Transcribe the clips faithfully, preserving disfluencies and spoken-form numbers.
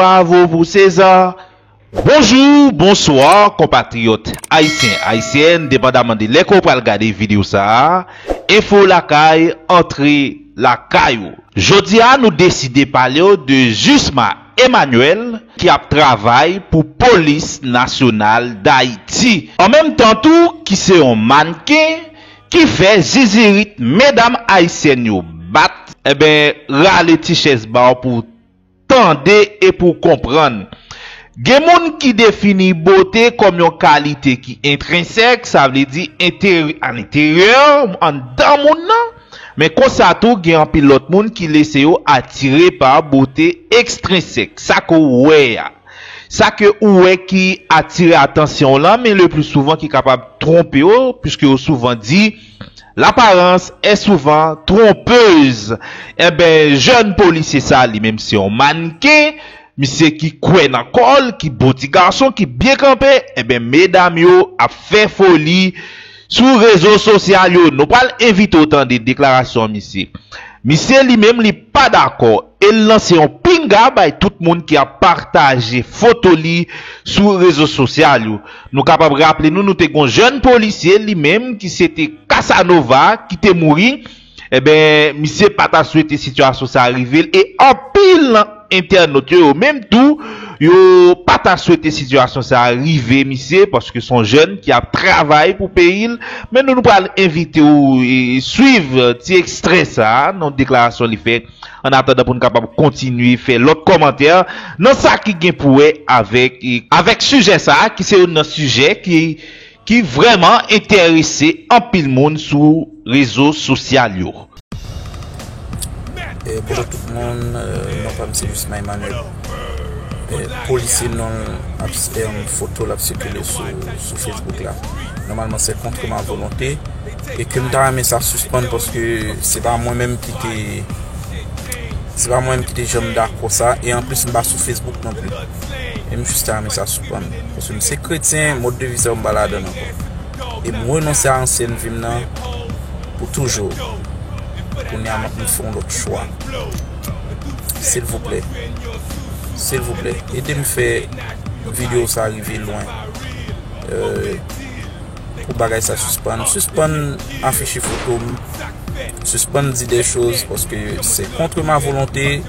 Bravo pou César. Bonjou, bonswa, konpatriyòt ayisyen, ayisyèn, depandaman de lè ke w pral gade videyo sa a, Enfo Lakay, antre lakay ou. Jodi a, nou deside pale w de Jusma Emmanuel, ki ap travay pou Polis Nasyonal Dayiti. An menm tan tou, ki se yon mannken, ki fè zizirit medam ayisyèn yo bat, enben, rale ti chèz ba w pou tande e pou w konprann. Gen moun ki defini bote kòm yon kalite ki entrensèk, sa vle di entery-, alenteryè, anndan moun nan. Men konsa tou, gen anpil lòt moun ki lese yo atire pa bote ekstrensèk, sa ke w wè a. Sa ke ou wè ki atire atansyon w lan, men le pli souvan ki kapab twonpe w, piske yo souvan di, l'apparence est souvent trompeuse. Enben, jèn polisye sa, li menm se yon mannken, misye ki kwè nan kò l, ki bon ti gason, ki byen kanpe, enben, medam yo ap fè foli sou rezo sosyal yo. Nou pral envite w tande deklarasyon misye. Misye li menm, li pa dakò e l lanse yon pinga bay tout moun ki ap pataje foto li sou rezo sosyal yo. Nou kapab raple nou, nou te gen yon jèn polisye li menm ki se te Casanova ki te mouri. Enben, misye pa ta swete sitiyasyon sa a rive l e anpil nan entènot yo, yo menm tou, yo pa ta swete sitiyasyon sa a rive misye, paske se yon jèn ki ap travay pou peyi l. Men nou, nou pral envite w e swiv ti ekstrè sa a nan deklarasyon li fè, annatandan pou n kapab kontinye fè lòt kòmantè nan sa ki gen pou wè avèk, avèk sijè sa a, ki se youn nan sijè ki, ki vrèman enterese anpil moun sou rezo sosyal yo. Eh, bonjou tout moun, eh, non pa m se Jusma Emmanuel. Eh, polisye non l ap, eh, foto l ap sikile sou, sou Facebook la. Nòmalman se contre ma volonté e ke m ta renmen sa sispann paske se pa mwen menm ki te se pa mwen menm ki te janm dakò sa e anplis m pa sou Facebook non pli. E m jis ta renmen sa sispann. Paske m se kretyen, mòd de vi sa yo m pa ladan l ankò. E m renonse a ansyen vi m nan pou toujou. Kounye a m ap fè yon lòt chwa. Silvouplè. Silvouplè. Ede m fè videyo sa rive lwen. Euh, pou bagay sa sispann. Sispann afiche foto m. Sispann di de choz paske se contre ma volonté.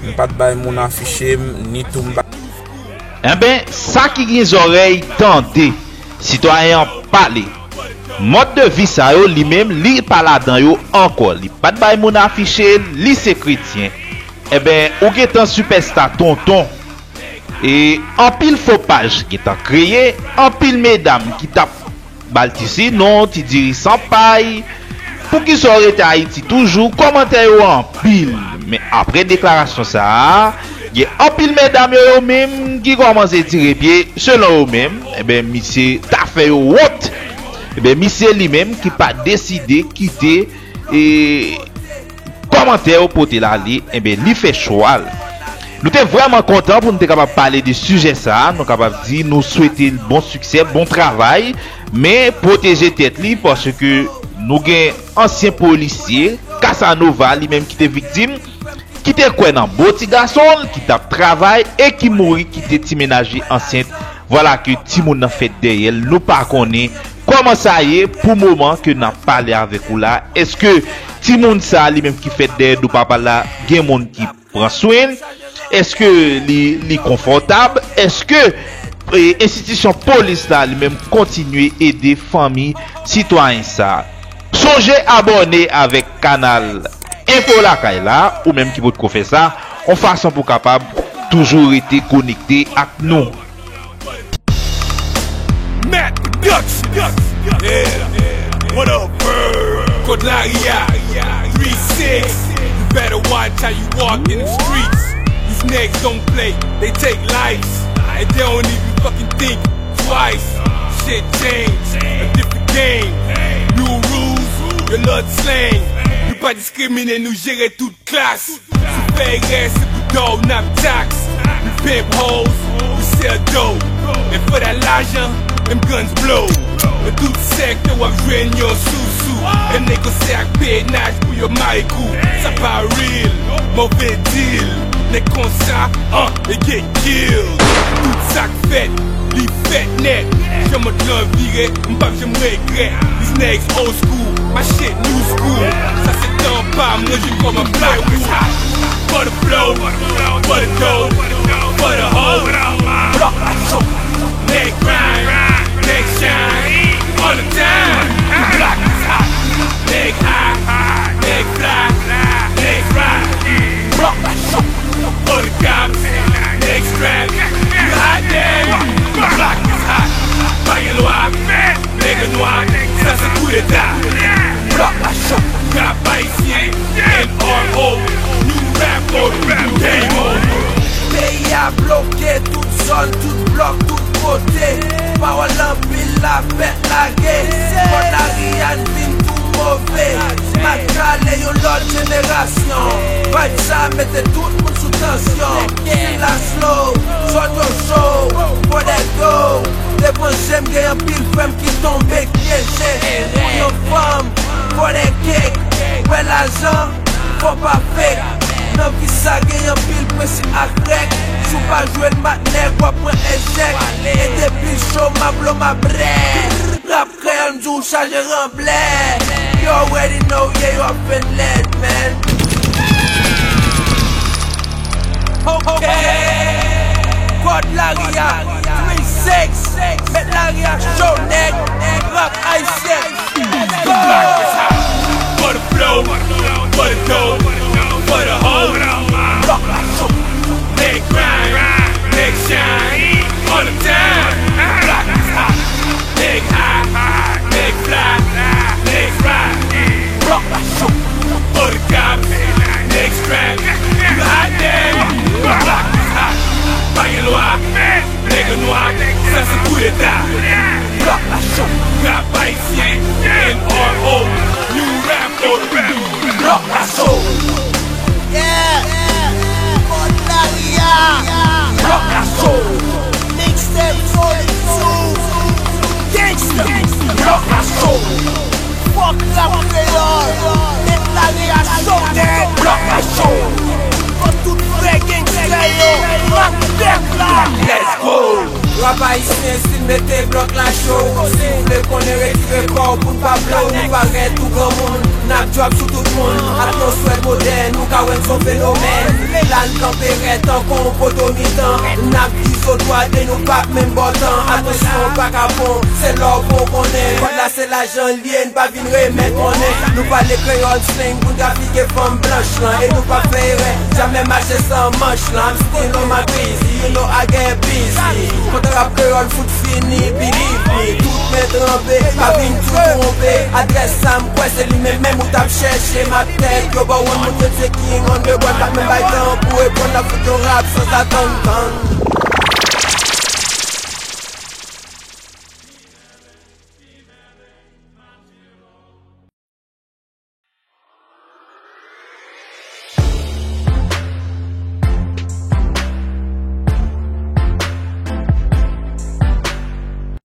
M pa t bay moun afiche m, ni tou m pa. Enben, sa ki gen zòrèy tande. Sitwayen an pale. Mòd de vi sa yo, li menm, li pa ladan yo ankò. Li pa t bay moun afiche l, li se kretyen. Enben, ou gentan sipèsta tonton. E anpil fo paj gentan kreye, anpil medam ki t ap ba l ti sinon, ti diri san pay. Poukisa w rete Ayiti toujou? Kòmantè yo anpil. Men apre deklarasyon sa a, gen anpil medam yo, yo menm ki kòmanse tire pye, selon yo menm, enben, misye ta fè yo wont. Enben, misye li menm ki pa deside kite e kòmantè yo pote l ale, enben, li fè chwa l. Nou te vrèman kontan pou nou te kapab pale de sijè sa a. Nou kapab di nou swete l bon siksè, bon travay, men pwoteje tèt li, paske nou gen ansyen polisye, Casanova, li menm ki te viktim, ki te kwè nan bon ti gason l, ki t ap travay e ki mouri kite ti mennaj li ansent. Vwala ke timoun nan fèt dèyè l. Nou pa konnen kòman sa ye pou moman ke n ap pale avèk ou la. Èske timoun sa a li menm ki fèt dèyè do papa l la, gen moun ki pran swen l? Èske li, li konfòtab? Èske, e, enstitisyon polis la li menm kontinye ede fanmi sitwayen sa a? Sonje abòne avèk kanal Enfo Lakay la, ou menm ki potko fè sa, yon fason pou w kapab toujou rete konekte ak nou. Matt Production. Yeah. What up, bird? Kot lari a? Three six. You better watch how you walk in the streets. These niggas don't play. They take lives and they don't even fucking think twice. Shit changed. A different game. New rules. Your blood slang. You pa diskrimine, nou jere tout klas. Si w fè erè, se pou do w n ap tax. We pimp hoes, we sell dope. And for that lajan, them guns blow. Nan tout sektè w ap jwenn yon sousou. Menm negosye ak P N H pou yo may kou. Sa pa real, move deal. Se konsa, an, e get killed. Tout sa k fèt, li fèt nèt. Jan mond lan vire, m p ap janm regrèt. These nègs old school, my shit new school. Sa se tan pa m, ranje kò m an plywood. For the flow, for the dough, for the hoe. Block la show. Nèg grind, nèg shine, all the time. Block is hot. Nèg high, nèg fly, nèg fly. Block la show. For the cops, nèg strap. You hot damn. Block is hot. Pa gen lwa. Nèg nwa, sa se koudeta. Block la show. Rap ayisyen, N R O, new rap mode, game over. Peyi a bloke, tout zòn, tout blòk, tout kote. Pawòl anpil, la fèt lage. Kòd lari a n vin tou move. Mak kale yon lòt jenerasyon. Vibe sa mete tout moun sou tansyon. Stil la slow, zòn yo cho. For that dough. Devan je m gen anpil frè m ki tonbe pyeje. Pou yon fanm, for that cake. Wè lajan, fò pa fake. Nan vi sa gen anpil prensip ak règ. Si w pa jwe l mat nèg, w ap pran echèk. E depi l cho, m ap blow my breath. Rap kreyòl, m di w chaje ranblè. You already know, yeah, you up in lead, man. Ok. Kòd lari a, three six. Mèt lari a cho, nèg. Rap ayisyen. Let's go. For the flow, for the dough, for the hoe. Block la show. Nèg grind, nèg shine, all the time. Block is hot. Nèg high, nèg fly, nèg fly. Block la show. For the cops, nèg strap. You hot damn. Block is hot. Pa gen lwa. Nèg nwa, sa se koudeta. Block la show. Rap ayisyen, N R O, new rap mode. Block la show. Yeah. Kòd lari a. Block la show. Mixtape forty-two. Gangsta. Block la show. Fòk rap kreyòl. Mèt lari a cho, nèg. Block la show. Fòk tout frè gangsta yo mak tèt la. Let's go. Rap ayisyen, stil mete blòk la cho. Si w vle konnen, retire kò w pou n pa blow. Nou parèt tou granmoun, n ap drop sou tout moun. Atmosfè modèn, nou ka wè n son fenomèn. La n kanpe rèd tankou yon poto mitan. N ap di zo dwat e nou p ap menm bò tan. Atansyon, vakabon, se lè w pran w konnen. Kòd la se lajan l ye, n pa vin remèt monnen. Nou pale kreyòl slang pou n trafike fanm blanch lan. E nou p ap fè erè, jamè mache san manch lan. I'm still on my busy, you know I get busy. Kontan rap kreyòl fout fini, believe me. Tout men tranpe, pa vin tou twonpe. Adrès sa m kwè se li menm menm ou t ap chèche. M ap tèt yo ba w montre se king on the ground. Pa menm bay tan pou reponn, n ap fout yon rap san atann tann.